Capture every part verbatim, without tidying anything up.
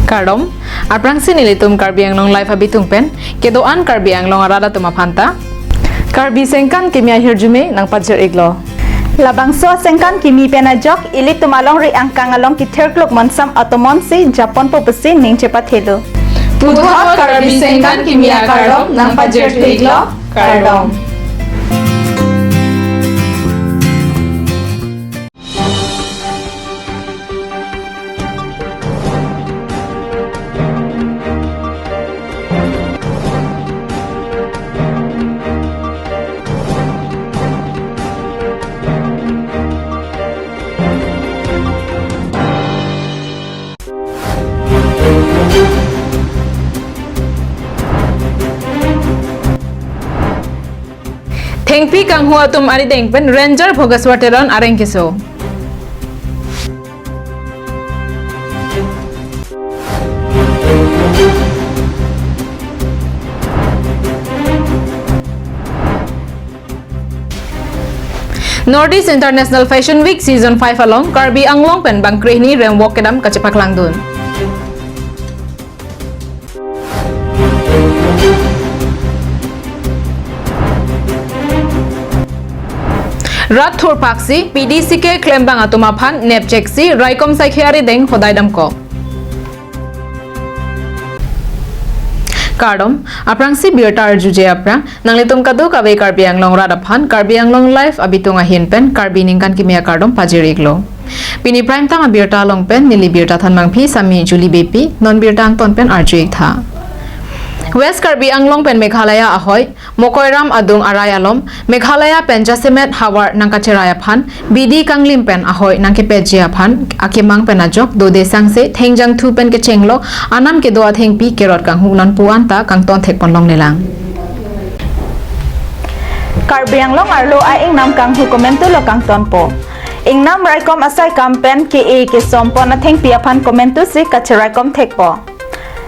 Kardom, aphrangsi nelitum Karbi Anglong Live abitung pen kedo-an Karbi Anglong arat atum aphanta Karbi Sengkan Kimi ahirjume nangpajir-iklo. Labangso Sengkan Kimi pen ajok ilitum alongri angkang along kithirkluk monsam atum onsi japonpo pusi ning chepathelo. Puthot Karbi Sengkan Kimi akardom nangpajir-iklo. Kardom. Thengpi kanghu atum arideng pen Ranger Bhogeshwar Teron areng keso. North East International Fashion Week Season five along Karbi Anglong pen bangkrehini remwok kedam kachepaklangdun. Rat thurphaksi P D C K klembang atum aphan nepcheksi raikom saikhe arideng hodai damkok. Kardom, aphrangsi birta arjuje aphrang, nanglitum kadokave Karbi Anglong rat aphan Karbi Anglong Live abitung ahin pen Karbi Ningkan Kimi akardom pajir-iklo. Pini prime time abirta along pen neli birta thanmangpi Sami Julie Beypi, non birta angton pen arju-iktha. West Karbi Anglong pen Meghalaya ahoi Mokoiram adung arai alom Meghalaya pen jasemet havar nangkacherai aphan bidi kanglim pen ahoi nangkepetji aphan akemang pen ajok dode sangse thengjangthu pen kechenglo anam kedo athengpi kerot kanghu nonpu anta kangton thekpon longlelang. Karbi Anglong arlo a-ingnam kanghu komantulo kangtonpo. Ingnam raikom asai kam pen ke-e kesompon athengpi aphan komantusi kacheraikom thekpo.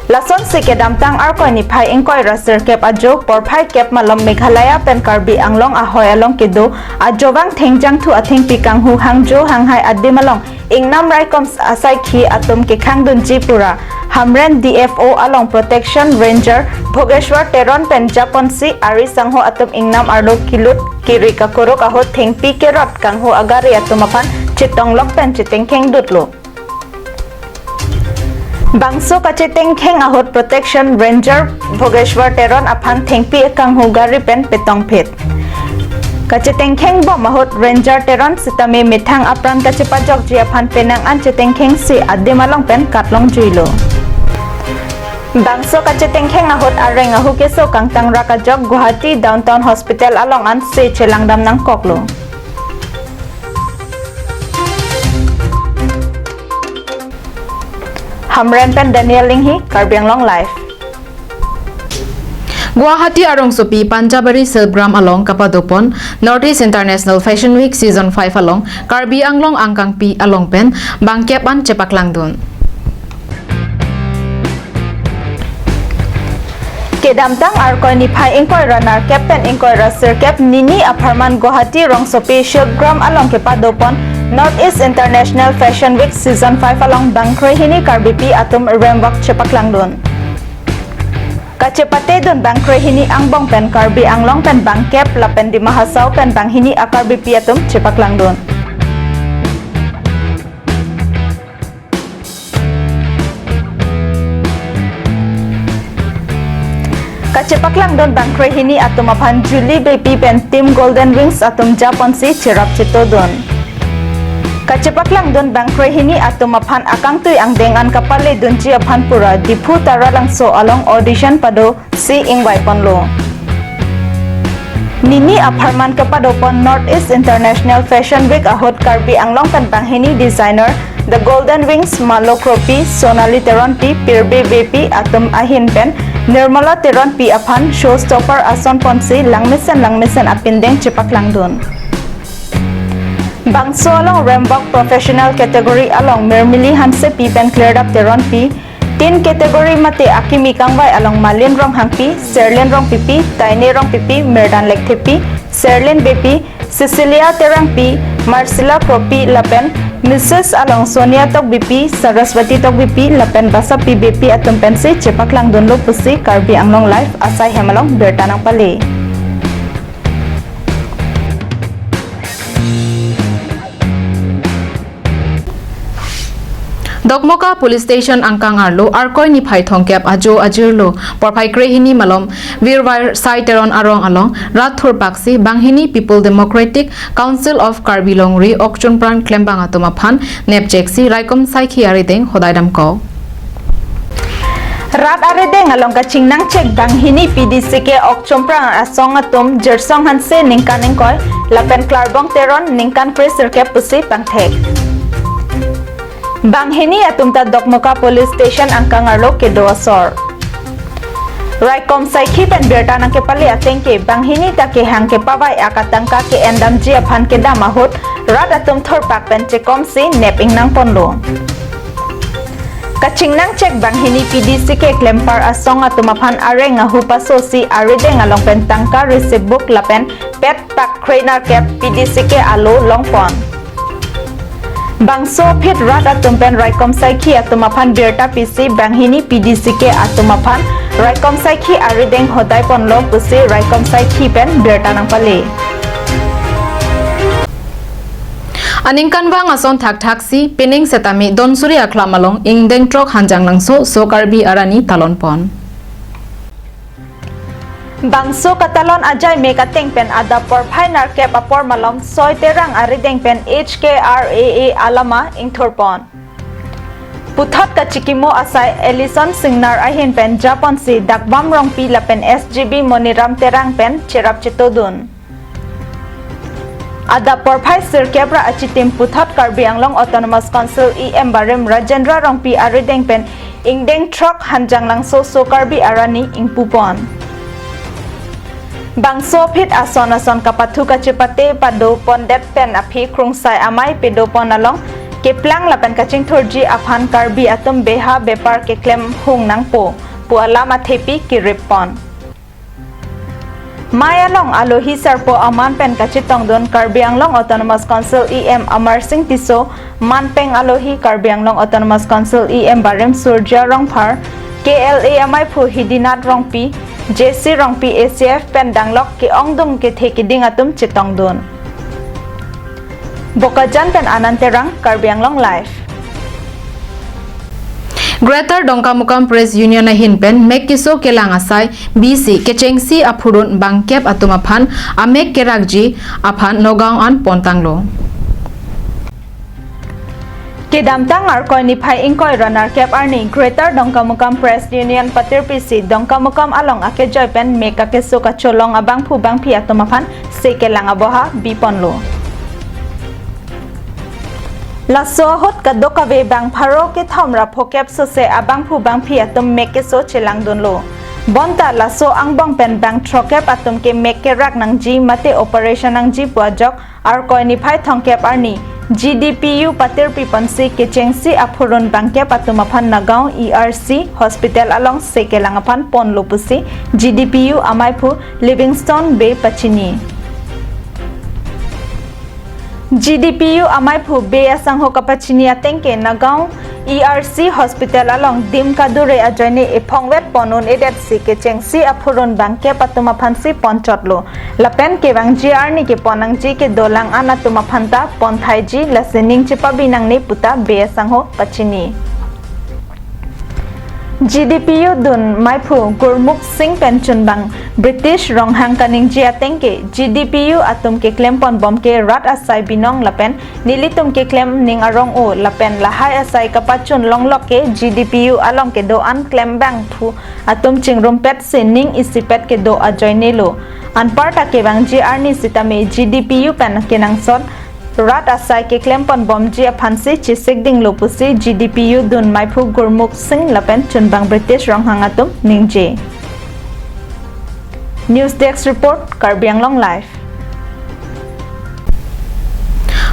Lasonsi kedamtang Arkoi niphai ingkoi ra sirkep ajo porphai kep malom Meghalaya pen Karbi Anglong ahoi along kedo ajovang thengjangthu athengpi kanghu hangjo hanghai adim along ingnam raikom asaikhi atum kekhangdunji pura Hamren D F O along Protection Ranger Bhogeshwar Teron pen japonsi ari sangho atum ingnam arlo kilut kiri kakorok ahut thengpi kerot kanghu agari atum aphan chetonglok pen chetengkhengdutlo. Bangso kachetengkheng ahut Protection Ranger Bhogeshwar Teron aphan thengpi ekanghu gari pen petongphit. Kachetengkheng bom ahut Ranger Teron sitame methang apran kachepajokji aphan penang an chetengkhengsi adim along pen katlongjuilo. Bangso kachetengkheng ahut areng ahu keso kangtang rak ajok Guwahati Downtown Hospital along ansi chelangdam nangkoklo. Hamren pen Daniel Linghi, Karbi Anglong Live. Guwahati arongsopi Panchbari Silkgram along kapadopon North East International Fashion Week Season five along Karbi Anglong angkangpi along pen bangkep an chepaklangdun. Kedamtang Arkoi niphai ingkoi ra nerkep pen ingkoi ra sirkep nini apharman Guwahati rongsopi Silkgram along kepadopon North East International Fashion Week Season five along bangkrehini Karbipi atum remwok chepaklangdun. Kachepatedun bangkrehini angbong pen Karbi Anglong pen bangkep lapen Dima Hasao pen banghini a-Karbipi atum chepaklangdun. Kachepaklangdun bangkrehini atum aphan Julie Beypi pen Team Golden Wings atum japonsi cherap chetodun. Kachepaklangdun bangkrehini atum aphan akangtui angdeng an kapaledunji aphan pura Diphu Taralangso along audition pado si ingvaiponlo. Nini apharman kepadopon North East International Fashion Week ahut Karbi Anglong pen banghini designer The Golden Wings Malo Kropi, Sonali Teronpi, Pirbe Beypi atum ahin pen Nirmala Teronpi aphan showstopper ason ponsi langmesen langmesen apindeng chepaklangdun. Bangso along remwok professional category along Mirmili Hansepi pen Klirdap Teronpi, teen category mate akimi kangvai along Malin Ronghangpi, Serlin Rongpipi, Taine Rongpipi, Mirdan Lekthepi, Serlin Beypi, Cecilia Terangpi, Marcela Kropi lapen Misus along Sonia Tokbipi, Saraswati Tokbipi lapen Basapi Beypi atum pensi chepaklangdunlo pusi Karbi Anglong Live asai hem along birta nangpale. Dokmoka Police Station angkang arlo Arkoi niphai thomkep ajo ajirlo porphai krehini malom Virwar Sai Teron arong along rat thurpaksi banghini People Democratic Council of Karbi Longri Okchunpran klembang atum aphan nepcheksi raikom saikhi arideng hodai damkok. Rat arideng along kachingnangchek banghini P D C K Okchunpran asong atum Jirsong Hanse ningkan ingkoi lapen Klarbong Teron ningkan kresirkep pusi pangthek. Banghini atum ta Dokmoka Police Station angkang arlo kedo asor. Raikom saikhi pen birta nangkepale atengke banghini ta kehang kepavai akatangka ke-endamji aphan kedam ahut rat atum thurpak pen chekomsi nep ingnangponlo. Kachingnangchek banghini P D C K klempar asong atum aphan areng ahu pasosi arideng along pen tangka risibuk lapen pet pak krenarkep P D C K alo longpon. Bangso aphi rat atum pen raikom saikhi atum aphan birta pisi banghini P D C K atum aphan raikom saikhi arideng hodaiponlo pusi raikom saikhi pen birta nangpale. Aningkanvang ason thakthaksi pining setame Donsuri akhlam along ingdeng throk Hanjanglangso So Karbi arani talonpon. Bangso katalon ajai mek ateng pen adap porphai nerkep apor malom Soi Terang arideng pen H K R A A alama ingthurpon. Puthot kachikimo asai Ellison Singnar ahin pen japonsi Dakbam Rongpi lapen S G B Moniram Terang pen cherap chetodun. Adap porphai sirkep ra achitim puthot Karbi Anglong Autonomous Council E M barim Rajendra Rongpi arideng pen ingdeng throk Hanjanglangso So Karbi arani ingpupon. Bangso aphi ason ason kapathu kachepate padopondet pen aphi Krungsai Amei pedopon along keplang lapen kachingthurji aphan Karbi atum beha bepar keklem hung nangpo pu alam athepi kirippon. Mei along alohi sarpo aman pen kachetongdun Karbi Anglong Autonomous Council E M Amarsing Tisso, manpeng alohi Karbi Anglong Autonomous Council E M barim Surjya Rongphar, K L A ameiphu Hidinath Rongpi, J C Rongpi A C F pen danglok ke-ongdung kethe keding atum chetongdun. Bokajan pen Anand Terang, Karbi Anglong Live. Greater Dongkamukam Press Union ahin pen mek keso kelang asai bisi kechengsi aphurun bangkep atum aphan amek kerakji aphan Nagaon an pontanglo. Kedamtang Arkoi niphai ingkoi ra nerkep arni Greater Dongkamukam Press Union patirpisi Dongkamukam along akejoi pen mek akeso kacholong abangphu bangphi atum aphan se kelang aboha biponlo. Laso ahut kadokave bang pharo kethom ra phokep sose abangphu bangphi atum mek keso chelangdunlo. Bonta laso angbong pen bang throkep atum ke mek kerak nangji mate operation nangji pu ajok Arkoi niphai thomkep arni G D P U patirpiponsi kechengsi aphurun bangkep atum aphan Nagaon E R C Hospital along se kelang aphan ponlo pusi G D P U ameiphu Livingstone Bey pachini. G D P U ameiphu Bey asangho kapachini atengke Nagaon E R C Hospital along dim kadure ajoine ephongvet pon un-edetsi kechengsi aphurun bangkep atum aphansi ponchotlo. Lapen kevangji arni kepon nangji kedolang an atum aphanta ponthaiji lasi ning chepabi nangne puta Bey asangho pachini. G D P U dun meiphu Gurmukh Singh pen chunbang British Ronghang kaningje atengke G D P U atum keklempon bom ke rat asai binong lapen nelitum keklem ning arong-o lapen lahai asai kapachun longlok ke G D P U along kedo-an klembangphu atum chingrumpetsi ning isipet kedo ajoinelo. Anparta kevangji arni sitame G D P U pen kenangsot rat asai keklempon bomji aphansi chesikdinglo pusi G D P U dun meiphu Gurmukh Singh lapen chunbang British Ronghang atum ningje. News Desk Report, Karbi Anglong Live.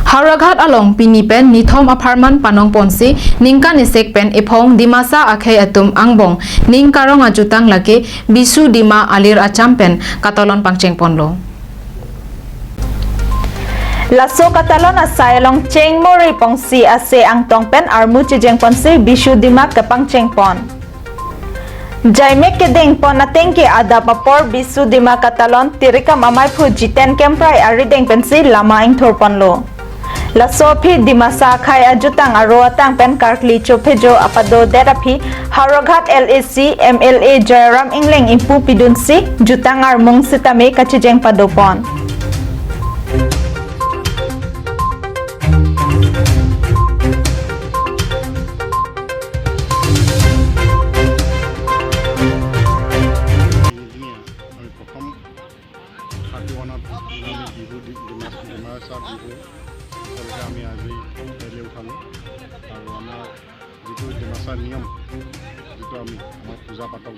Howraghat along pini pen nithom apharman panongponsi ningkan isek pen ephong Dimasa akhei atum angbong ning karong ajutang lake Bisu Dima alir acham pen katalon pangchengponlo. Laso katalon asai along cheng mori pongsi ase angtong pen armu chejeng ponsi Bisu Dimak kepangcheng pon. Jaimek kedeng pon atengke adap apor Bisu Dimak katalon tirikam amaiphu Jiten Kemprai arideng pensi lama ingthur ponlo. Laso aphi Dimasa akhai ajutang aro atang pen karkli chophejo apadodet aphi Howraghat L A C M L A Jairam Engleng ingpu pidunsi jutang armung sitame kachejeng pado pon. আমি প্ৰথম থাৰ্টি ওৱানত আমি বিহু দি-, ডিমা-, ডিমাচা বিহু, তেওঁলোকে আমি আজি ৰেলী উঠালোঁ আৰু আমাৰ যিটো ডিমাচা নিয়ম, যিটো আমি আমাৰ পূজা পাতল।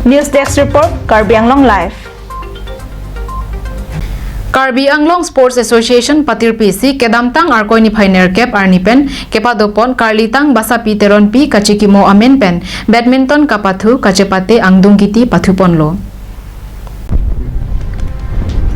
News Desk Report, Karbi Anglong Live. Karbi Anglong Sports Association patirpisi kedamtang Arkoi niphai nerkep arni pen kepadopon Karlitang Basapi Teronpi kachikimo amen pen badminton kapathu kachepate angdung kiti pathuponlo.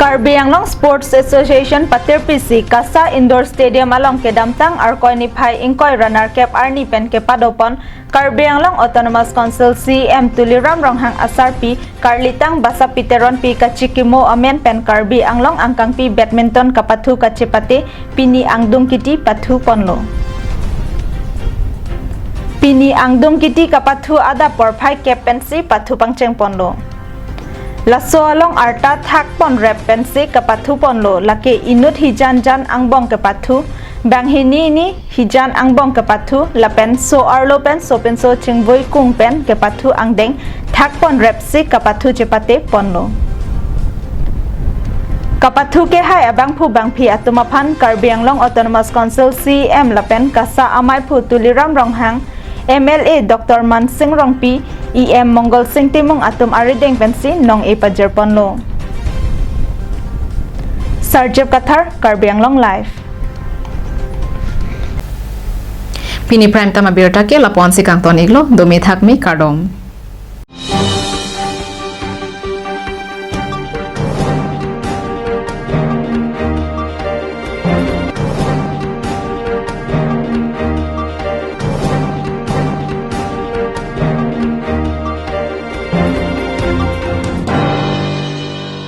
Karbi Anglong Sports Association patirpisi Kasa Indoor Stadium along kedamtang Arkoi niphai ingkoi ra nerkep arni pen kepadopon Karbi Anglong Autonomous Council C E M Tuliram Ronghang asarpi Karlitang Basapi Teronpi kachikimo amen pen Karbi Anglong angkangpi badminton kapathu kachepate pini angdung kiti pathuponlo. Pini angdung kiti kapathu adap porphai kep pensi pathu pangcheng ponlo. Laso along arta thak pon rep pensi kapathu ponlo, lake inut hijan jan angbong kepathu, banghini ni hijan angbong kepathu, lapen so arlo pen sopinso chingvoi kung pen kepathu angdeng thak pon rep si kapathu chepate ponlo. Kapathu kehai abangphu bangphi atum aphan Karbi Anglong Autonomous Council C E M lapen Kasa amaiphu Tuliram Ronghang, M L A Doctor Mansing Rongpi, E M Mongol Sing Timung atum arideng pensi nong-e pajir ponlo. Sarjep Kathar, Karbi Anglong Live. Pini prime time abirta ke lapu-an si kangton iklo, dome thakme kardom.